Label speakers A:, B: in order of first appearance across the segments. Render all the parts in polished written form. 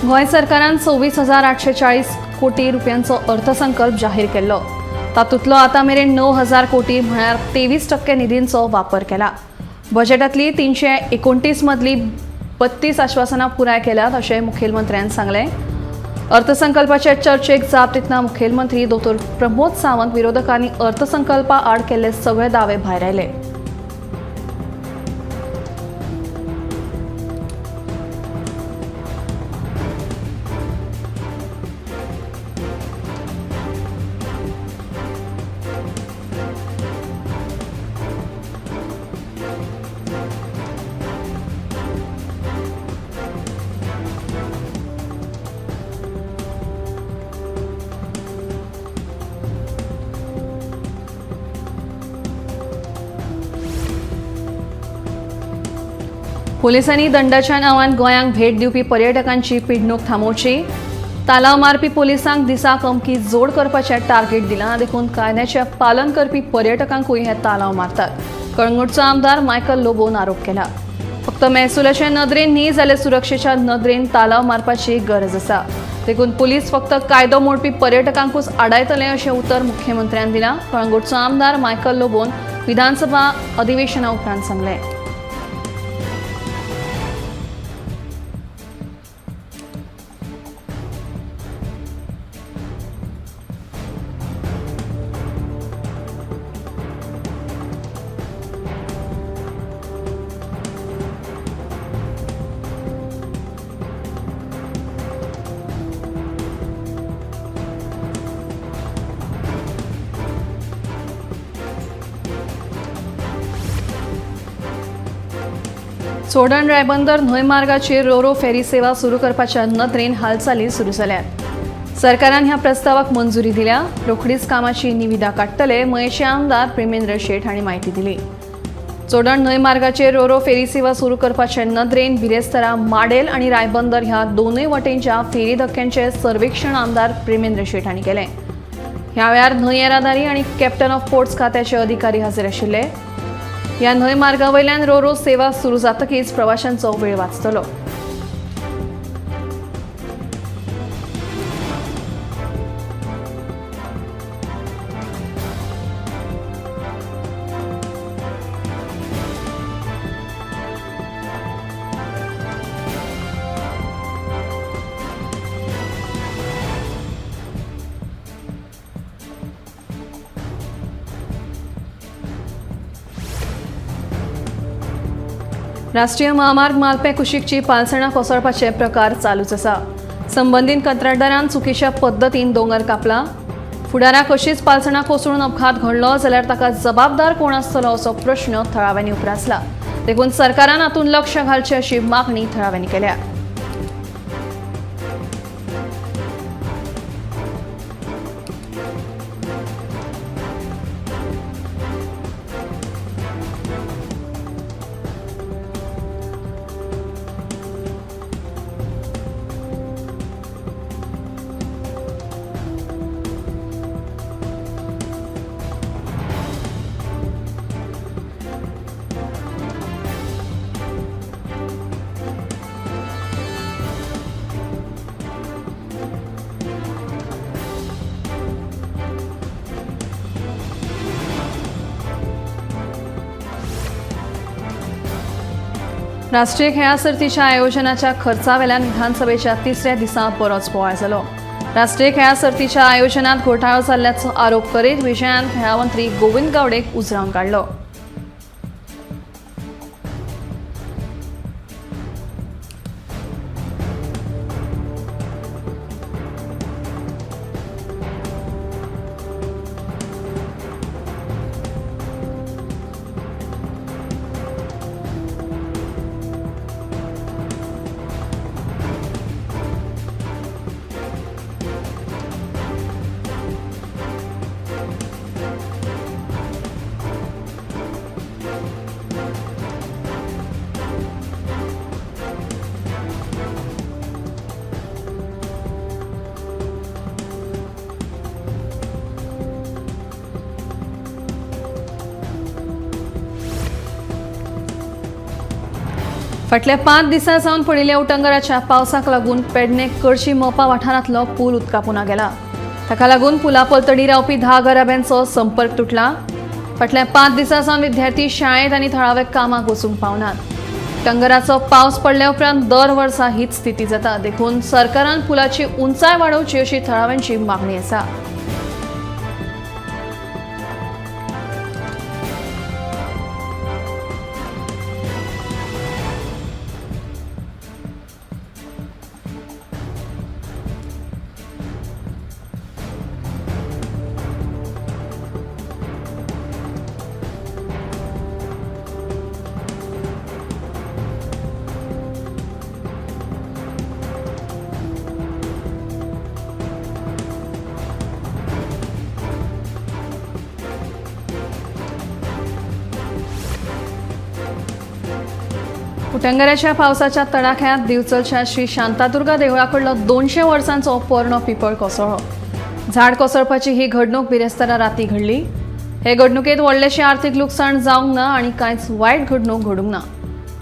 A: गोंय सरकारान 26,840 कोटी रुपयांचो अर्थसंकल्प जाहीर केल्लो. तातूंतलो आतां मेरेन 9,000 कोटी म्हळ्यार 23% निधींचो वापर केला. बजेटांतली 329 मदली 32 आश्वासनां पुराय केल्यात अशें मुखेलमंत्र्यान सांगलें. अर्थसंकल्पाचे चर्चेक जाप दितना मुखेलमंत्री दोतोर प्रमोद सावंत विरोधकांनी अर्थसंकल्पा आड केल्ले सगळे दावे भायर आयले. पोलिसांनी दंडाच्या नांवान गोंयांक भेट दिवपी पर्यटकांची पिडणूक थांबोवची. तालाव मारपी पोलिसांक दिसाक अमकी जोड करपाचें टार्गेट दिलां, देखून कायद्याचें पालन करपी पर्यटकांकूय हे तालाव मारतात. कळंगूटचो आमदार मायकल लोबोन आरोप केला. फक्त महसुलाच्या नदरेन न्ही जाल्यार सुरक्षेच्या नदरेन तालाव मारपाची गरज आसा, देखून पोलीस फक्त कायदो मोडपी पर्यटकांकूच आडायतले अशें उतर मुख्यमंत्र्यान दिलां. कळंगूटचो आमदार मायकल लोबोन विधानसभा अधिवेशना उपरांत सांगलें. चोडण रायबंदर न्हंय मार्गाचेर रोरो फेरी सेवा सुरू करपाच्या नदरेन हालचाली सुरू जाल्यात. सरकारान ह्या प्रस्तावाक मंजुरी दिल्या. रोखडीच कामाची निविदा काडटले, मयेचे आमदार प्रेमेंद्र शेट हांणी म्हायती दिली. चोडण न्हंय मार्गाचेर रोरो फेरी सेवा सुरू करपाचे नदरेन बिरेस्तारा माडेल आनी रायबंदर ह्या दोनूय वटेनच्या फेरी धक्क्यांचें सर्वेक्षण आमदार प्रेमेंद्र शेट हांणी केलें. ह्या वेळार न्हंय येरादारी आनी कॅप्टन ऑफ पोर्ट्स खात्याचे अधिकारी हजर आशिल्ले. ह्या न्हंय मार्गा वयल्यान रोरो सेवा सुरू जातकीच प्रवाशांचो वेळ वाचतलो. राष्ट्रीय महामार्ग मालपें कुशीकची पालसणां कोसळपाचे प्रकार चालूच आसा. संबंदीत कंत्राटदारान चुकीच्या पद्दतीन दोंगर कापला. फुडाराक अशीच पालसणां कोसळून अपघात घडलो जाल्यार ताका जबाबदार कोण आसतलो असो प्रश्न थळाव्यांनी उप्रासला. देखून सरकारान हातूंत लक्ष घालचें अशी मागणी थळाव्यांनी केल्या. राष्ट्रीय खेळां सर्तीच्या आयोजनाच्या खर्चावेल्यान विधानसभेच्या तिसऱ्या दिसा बरोच बोवाळ जालो. राष्ट्रीय खेळां सर्तीच्या आयोजनात घोटाळो जाल्ल्याचो आरोप करीत विजयान खेळां मंत्री गोविंद गावडेक उजरावन काडलो. फाटल्या 5 दिसां सावन पडिल्ल्या उटंगराच्या पावसाक लागून पेडणे कडशी मोपा वाठारांतलो पूल उदका पुना गेला. ताका लागून पुला पलतडी रावपी 10 घराब्यांचो संपर्क तुटला. फाटल्या 5 दिसां सावन विद्यार्थी शाळेंत आनी थळाव्या कामाक वचूंक पावनात. उटंगराचो पावस पडल्या उपरांत दर वर्सा हीच स्थिती जाता. देखून सरकारान पुलाची उंचाय वाडोवची अशी थळाव्यांची मागणी आसा. उटंगराच्या पावसाच्या तडाख्यात दिवचलच्या श्री शांतादुर्गा देवळाकडलो 200 वर्सांचो पोरणो पिपळ कोसळ्ळो. झाड कोसळपाची ही घडणूक बिरेस्तारा राती घडली. हे घडणुकेत व्हडलेशें आर्थीक लुकसाण जावंक ना आनी कांयच वायट घडणूक घडूंक ना.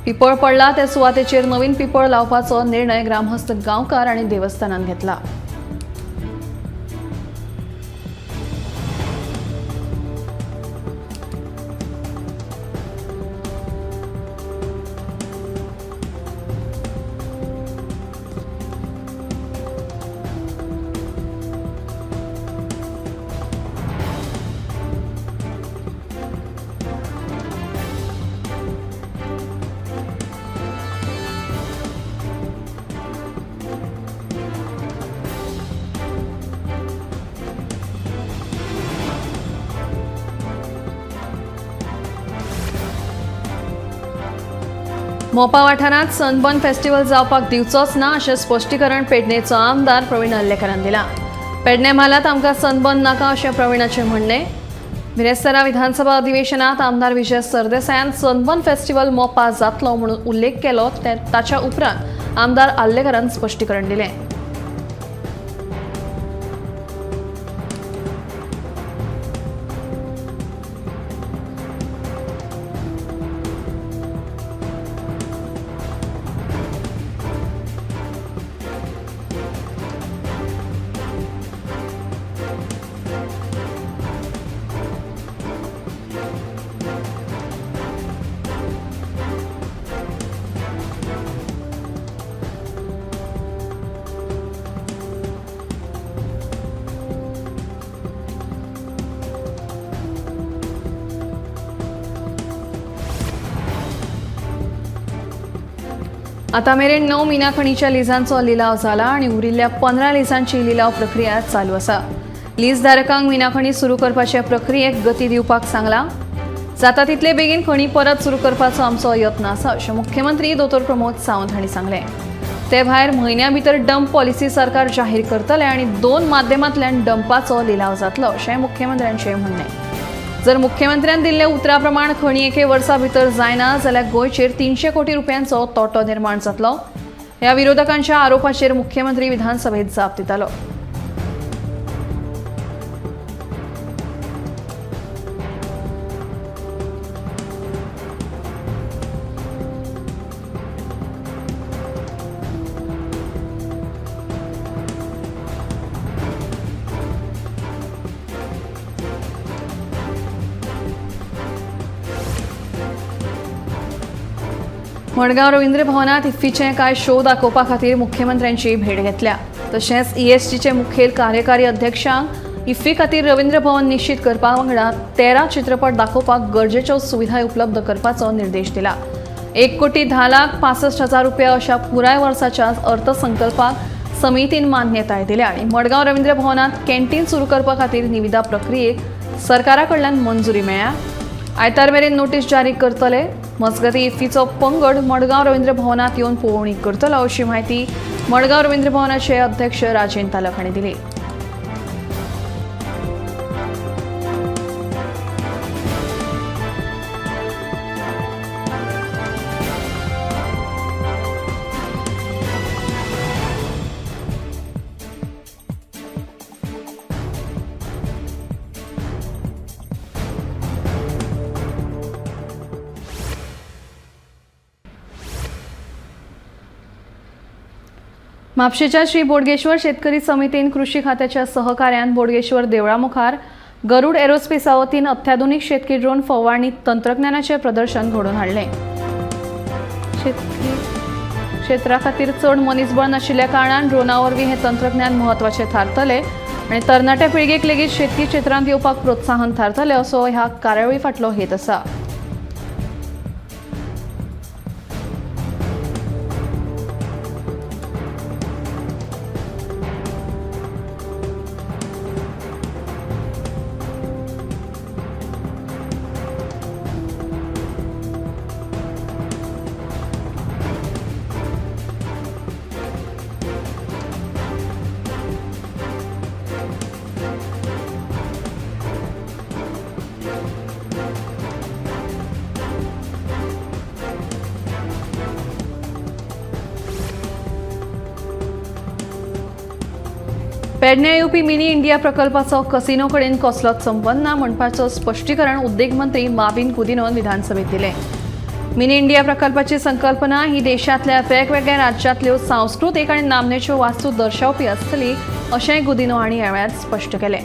A: पिपळ पडला त्या सुवातेचेर नवीन पिपळ लावपाचो निर्णय ग्रामस्थ गांवकार आनी देवस्थानान घेतला. मोपा वाठारांत सनबर्न फेस्टिवल जावपाक दिवचोच ना अशें स्पश्टीकरण पेडणेचो आमदार प्रवीण आर्लेकारान दिलां. पेडणे म्हालांत आमकां सनबर्न नाका अशें प्रवीणाचें म्हणणें. बिरेस्तारा विधानसभा अधिवेशनात आमदार विजय सरदेसायान सनबर्न फेस्टिवल मोपा जातलो म्हणून उल्लेख केलो ताच्या उपरांत आमदार आर्लेकारान स्पश्टीकरण दिलें. आता मेरेन 9 मिना खणीच्या लिजांचो लिलाव जाला आनी उरिल्ल्या 15 लिजांची लिलाव प्रक्रिया चालू आसा. लीजधारकांक मिना खणी सुरू करपाचे प्रक्रियेक गती दिवपाक सांगला. जाता तितले बेगीन खणी परत सुरू करपाचो आमचो यत्न आसा अशें मुख्यमंत्री दोतोर प्रमोद सावंत हांणी सांगलें. ते भायर म्हयन्या भितर डंप पॉलिसी सरकार जाहीर करतले आनी 2 माध्यमांतल्यान डंपाचो लिलाव जातलो अशें मुख्यमंत्र्यांचें म्हणणें. जर मुख्यमंत्र्यान दिल्ल्या उतरा प्रमाण खणी एके वर्सा भितर जायना जाल्यार गोंयचेर 300 कोटी रुपयांचो तोटो निर्माण जातलो. ह्या विरोधकांच्या आरोपाचेर मुख्यमंत्री विधानसभेत जाप दितालो. मडगांव रवींद्र भवनात इफ्फीचे कांय शो दाखोवपा खातीर मुख्यमंत्र्यांची भेट घेतल्या. तशेंच ईएसजीचे मुखेल कार्यकारी अध्यक्षांक इफ्फी खातीर रवींद्र भवन निश्चित करपा वांगडा 13 चित्रपट दाखोवपाक गरजेच्यो सुविधा उपलब्ध करपाचो निर्देश दिला. 1,10,65,000 रुपया अशा पुराय वर्साच्या अर्थसंकल्पाक समितीन मान्यताय दिल्या आनी मडगांव रवींद्र भवनात कॅन्टीन सुरू करपा खातीर निविदा प्रक्रियेक सरकारा कडल्यान मंजुरी मेळ्ळ्या. आयतार मेरेन नोटीस जारी करतले. मजगती इफ्फीचो पंगड मडगांव रवींद्र भवनात येवन पळोवणी करतलो अशी म्हायती मडगांव रवींद्र भवनाचे अध्यक्ष राजेंद्र तालक हांणी दिली. म्हापशेच्या श्री बोडगेश्वर शेतकरी समितीन कृषी खात्याच्या सहकार्यान बोडगेश्वर देवळा मुखार गरुड एरोस्पेसा वतीन अत्याधुनिक शेतकी ड्रोन फवारणी तंत्रज्ञानाचें प्रदर्शन घडोवन हाडलें. शेतकी क्षेत्रा खातीर चड मनीसबळ नाशिल्ल्या कारणान ड्रोना वरवीं हें तंत्रज्ञान म्हत्वाचें थारतलें आनी तरणाट्या पिळगेक लेगीत शेतकी क्षेत्रांत येवपाक प्रोत्साहन थारतलें असो ह्या कार्यावळी फाटलो हेत आसा. पेडण्या येवपी मिनी इंडिया प्रकल्पाचो कसिनो कडेन कसलोच संबंद ना म्हणपाचो स्पश्टीकरण उद्देग मंत्री माविन गुदिनोन विधानसभेत दिलें. मिनी इंडिया प्रकल्पाची संकल्पना ही देशांतल्या वेगवेगळ्या राज्यांतल्यो सांस्कृतीक आनी नामनेच्यो वास्तू दर्शावपी आसतली अशेंय गुदिनो हांणी ह्या वेळार स्पश्ट केलें.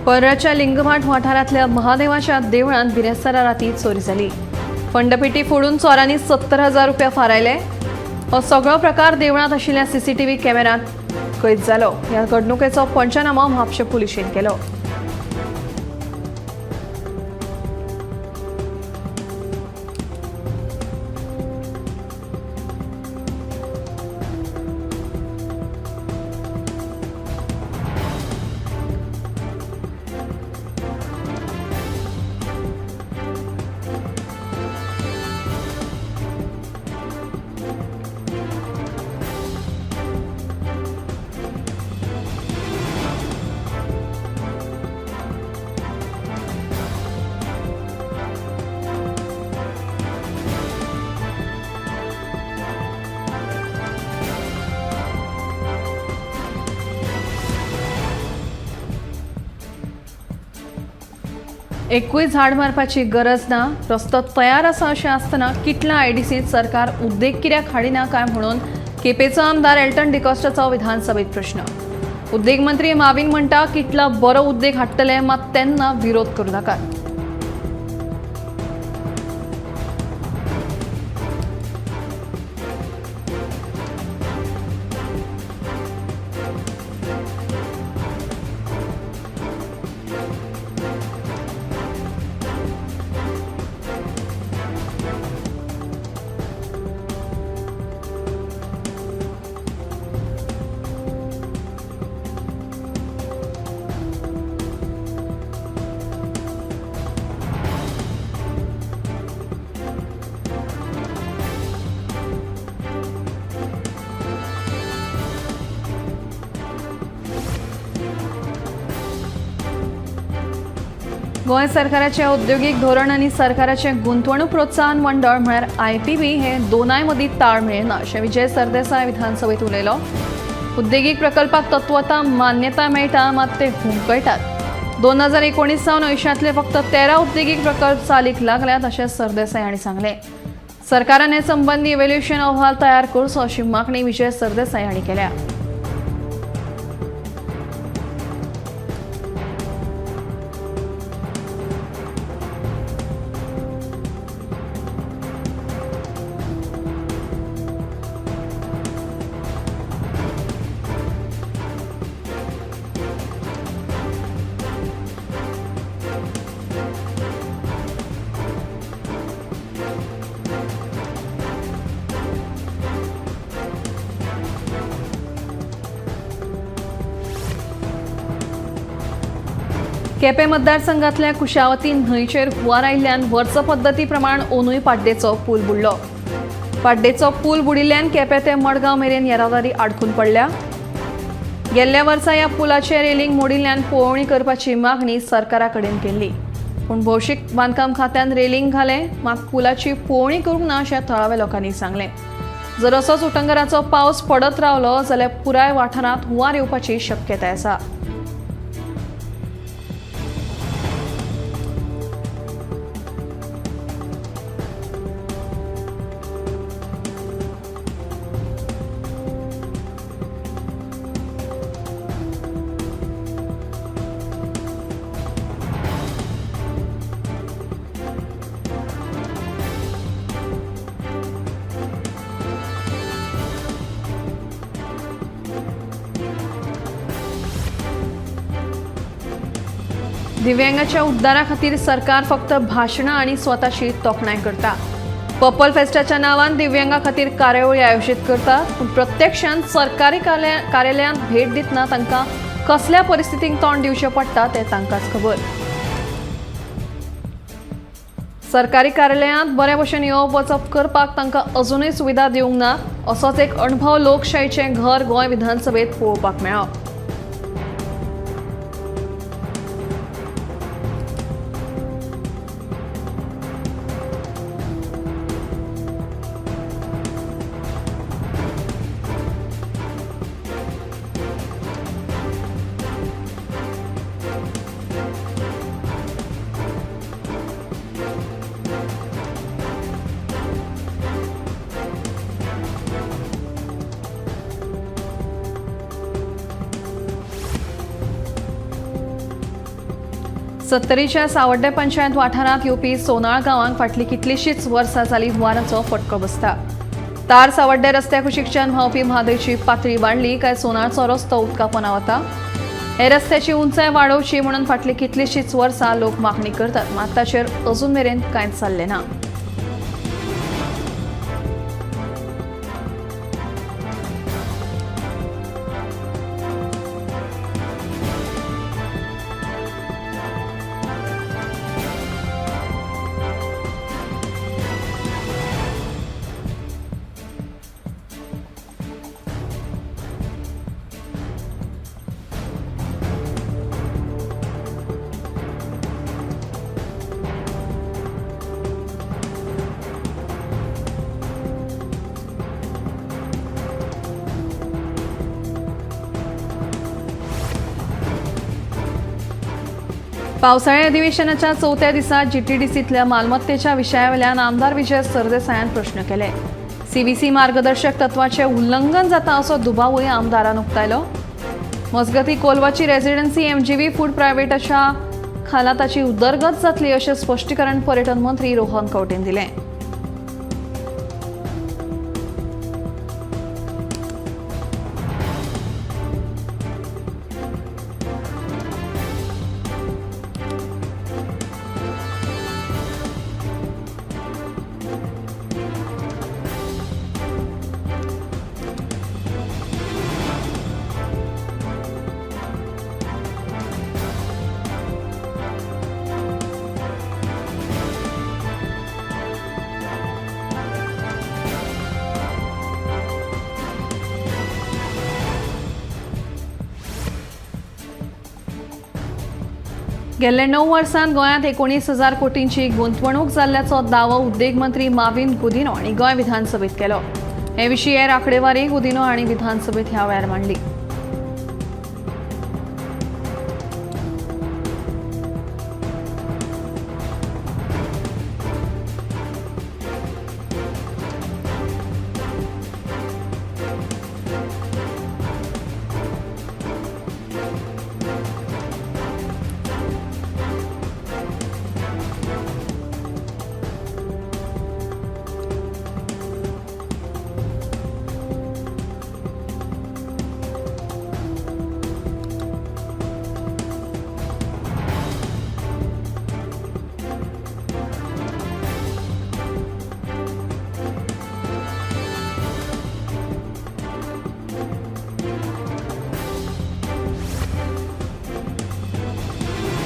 A: पर्राच्या लिंगभाट वाठारांतल्या महादेवाच्या देवळांत बिरेस्तारा राती चोरी जाली. फंडपेटी फोडून चोरांनी 70,000 रुपया फारायले. हो सगळो प्रकार देवळांत आशिल्ल्या सीसीटीव्ही कॅमेऱ्यांत कैद जालो. ह्या घडणुकेचो पंचनामो म्हापशें पुलिशेन केलो. एकूय झाड मारपाची गरज ना, रस्तो तयार आसा अशें आसतना किटला आयडीसींत सरकार उद्देग कित्याक हाडिना काय म्हणून केपेचो आमदार एल्टन डिकॉस्टाचो विधानसभेत प्रश्न. उद्देग मंत्री माविन म्हणटा किटला बरो उद्देग हाडटले मात तेन्ना विरोध करूं नाकात. गोंय सरकाराचें औद्योगीक धोरण आनी सरकाराचें गुंतवणूक प्रोत्साहन मंडळ म्हळ्यार आयपीबी हे दोनाय मदीं ताळ मेळना अशें विजय सरदेसाय विधानसभेत उलयलो. उद्देगीक प्रकल्पाक तत्वता मान्यता मेळटा मात ते हुमकळटात. 2019 सावन अंयशांतले फक्त 13 उद्देगीक प्रकल्प चालीक लागल्यात अशें सरदेसाय हांणी सांगलें. सरकारान हे संबंदी इव्हॅल्युएशन अहवाल तयार करचो अशी मागणी विजय सरदेसाय हांणी केल्या. केपें मतदारसंघातल्या कुशावती न्हंयचेर हुंवार आयिल्ल्यान वर्स पद्दती प्रमाण ओनूय पाड्डेचो पूल बुडलो. पाड्डेचो पूल बुडिल्ल्यान केपें ते मडगांव मेरेन येरादारी आडखून पडल्या. गेल्ल्या वर्सा ह्या पुलाचें रेलिंग मोडिल्ल्यान पळोवणी करपाची मागणी सरकारा कडेन केल्ली, पूण भौशीक बांदकाम खात्यान रेलिंग घालें मात पुलाची पळोवणी करूंक ना अशें थळाव्या लोकांनी सांगलें. जर असोच उटंगराचो पावस पडत रावलो जाल्यार पुराय वाठारांत हुंवार येवपाची शक्यताय आसा. दिव्यांगाच्या उद्धारा खातीर सरकार फक्त भाशणां आनी स्वताची तोखणाय करता. पर्पल फेस्टाच्या नांवान दिव्यांगा खातीर कार्यावळी आयोजीत करतात, पूण प्रत्यक्षांत सरकारी कार्यालयांत भेट दितना तांकां कसल्या परिस्थितींक तोंड दिवचें पडटा तें तांकांच खबर. सरकारी कार्यालयांत बरे भशेन येवप वचप करपाक तांकां अजुनूय सुविधा दिवंक ना, असोच एक अणभव लोकशाहीचें घर गोंय विधानसभेंत पळोवपाक मेळ्ळो. सत्तरीच्या सावड्डें पंचायत वाठारांत येवपी सोनाळ गांवांक फाटलीं कितलींशींच वर्सां जालीं हुंवाराचो फटको बसता. तार सावड्डें रस्त्या कुशीकच्यान व्हांवपी म्हादयची पातळी वाडली काय सोनाळचो रस्तो उदका पोंदा वता. हे रस्त्याची उंचाय वाडोवची म्हणून फाटलीं कितलींशींच वर्सां लोक मागणी करतात, मात ताचेर अजून मेरेन कांयच जाल्लें ना. पावसाळी अधिवेशनाच्या चवथ्या दिसा जीटीडीसीतल्या मालमत्तेच्या विशयावेल्यान आमदार विजय सरदेसायान प्रश्न केले. सीबीसी मार्गदर्शक तत्वाचे उल्लंघन जाता असो दुबावूय आमदारान उक्तायलो. मजगती कोलवाची रेसिडेन्सी एमजीव्ही फूड प्रायव्हेटाच्या खाला ताची उदरगत जातली अशें स्पश्टीकरण पर्यटन मंत्री रोहन खंवटेन दिलें. गेल्ल्या 9 वर्सांत गोंयांत 19,000 कोटींची गुंतवणूक जाल्ल्याचो दावो उद्देग मंत्री माविन गुदिन्हो हांणी गोंय विधानसभेत केलो. हे विशीं हेर आंकडेवारी गुदिन्हो हांणी विधानसभेत ह्या वेळार मांडली.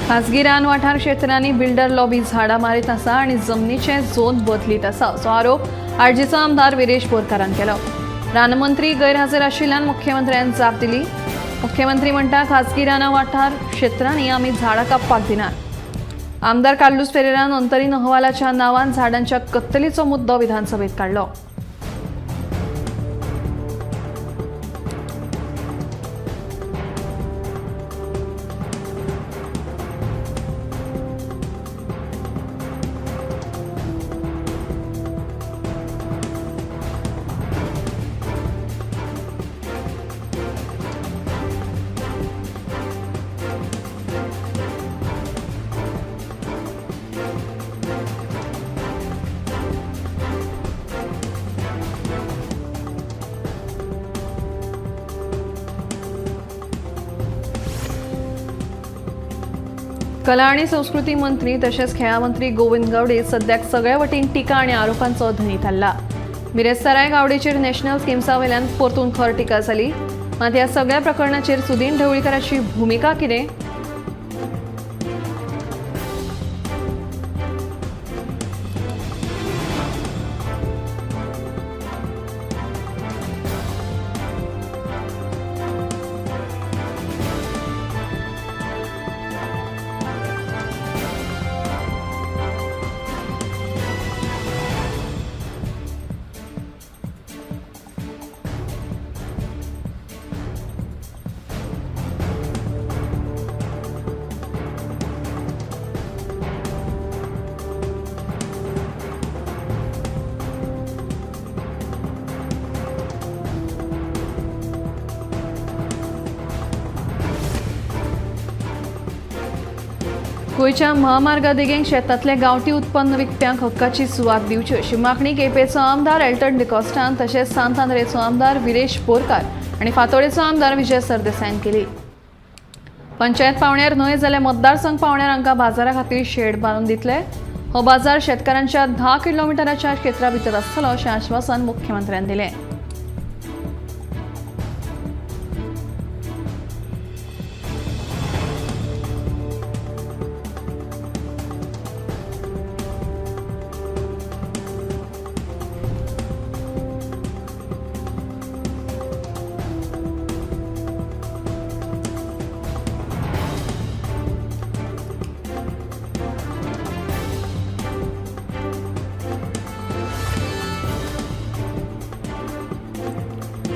A: खासगी रान वाठार क्षेत्रांनी बिल्डर लॉबी झाडां मारीत आसा आनी जमनीचे झोन बदलीत आसा असो आरोप आरजीचो आमदार विरेश बोरकारान केलो. रानमंत्री गैरहजर आशिल्ल्यान मुख्यमंत्र्यान जाप दिली. मुख्यमंत्री म्हणटा खासगी रानां वाठार क्षेत्रांनी आमी झाडां कापपाक दिनात. आमदार कार्लुस फेरेरान अंतरीण अहवालाच्या नांवान झाडांच्या कत्तलीचो मुद्दो विधानसभेत काडलो. कला आणि संस्कृती मंत्री तशेंच खेळां मंत्री गोविंद गावडे सद्याक सगळ्या वटेन टिका आनी आरोपांचो धनी थारला. बिरेस्ताराय गावडेचेर नॅशनल स्किम्सा वयल्यान परतून खर टिका जाली. मात ह्या सगळ्या प्रकरणाचेर सुदीन ढवळीकाराची भुमिका कितें? गोंयच्या महामार्गा देगेक शेतांतले गांवठी उत्पन्न विकप्यांक हक्काची सुवात दिवची अशी मागणी केपेचो आमदार एल्टन डिकॉस्टान तशेंच सांत आंद्रेचो आमदार विरेश बोरकार आनी फातोडेचो आमदार विजय सरदेसायान केली. पंचायत पावण्यार न्हय जाल्यार मतदारसंघ पावण्यार हांकां बाजारा खातीर शेड बांदून दितले. हो बाजार शेतकारांच्या 10 किलोमिटराच्या क्षेत्रा भितर आसतलो अशें आश्वासन मुख्यमंत्र्यान दिलें.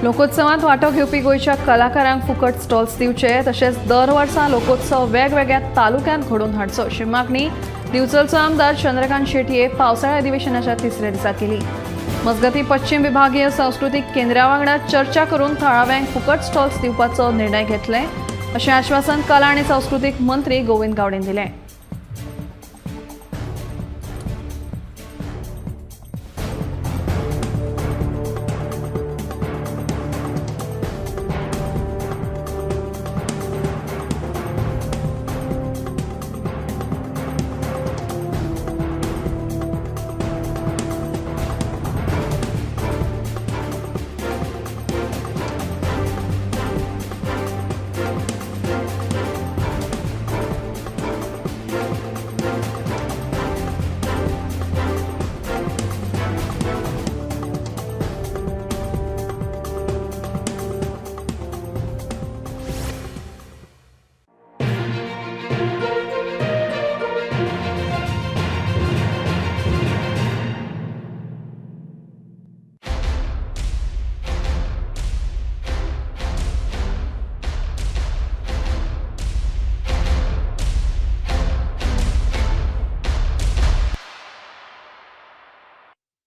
A: लोकोत्सवात वांटो घेवपी गोंयच्या कलाकारांक फुकट स्टॉल्स दिवचे तशेंच दर वर्सा लोकोत्सव वेगवेगळ्या तालुक्यांत घडोवन हाडचो अशी मागणी दिवचलचो आमदार चंद्रकांत शेटये पावसाळ्या अधिवेशनाच्या तिसऱ्या दिसा केली. मजगतीं पश्चिम विभागीय सांस्कृतीक केंद्रा वांगडा चर्चा करून थळाव्यांक फुकट स्टॉल्स दिवपाचो निर्णय घेतले अशें आश्वासन कला आनी सांस्कृतीक मंत्री गोविंद गावडेन दिलें.